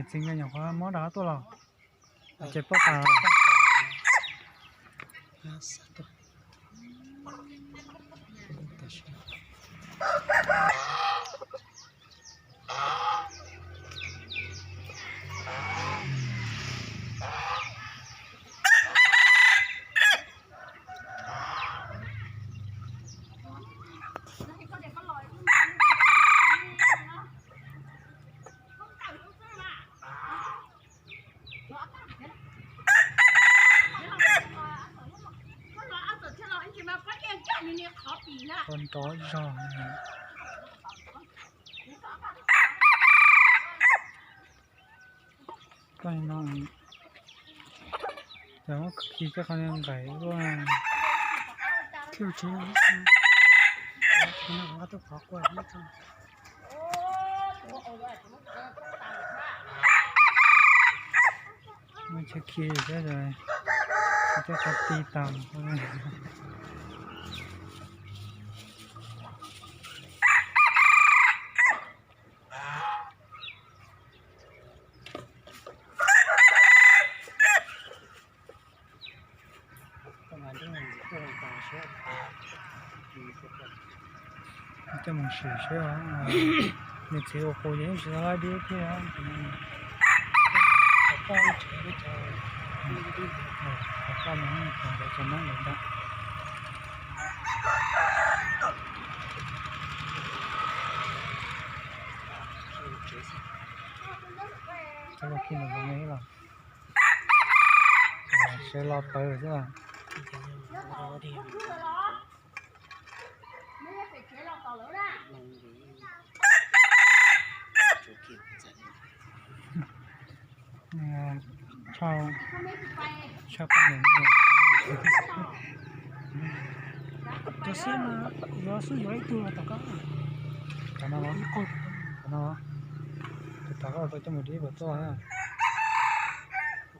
Txiv nkawd nyuam qhuav muab rov qab tuaj los? Ces poj tas. Ua nrov zog. Koj no, cov muab khi coj qhov nqaim luaj. Muab tsheb khi thiab, coj qhov ti tas. Coj mus sim seb, nws txiv ua qus ces yeej tsis tau lab dib thiab. Tom poj mus cov noob ntawd ntag. Coj los khi mus zoo li los, sawv los pawv xwb os. Tshaj, tshaj poj niam. Cov siab no yuav xwb yuav ib tug los tom koj. Tom no, tom no, tom koj tau coj mus dib puas tuaj?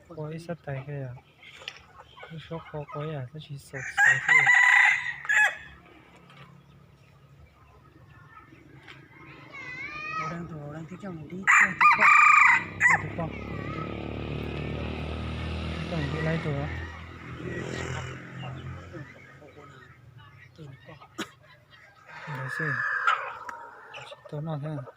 Qua ib sab tais kiag yom. Ib suab qua qua ib yam tab sis xaus xaus xwb. Tus poj, tus poj, coj mus dib laib tus. Ntawd xwb, tsis tau noj thiab.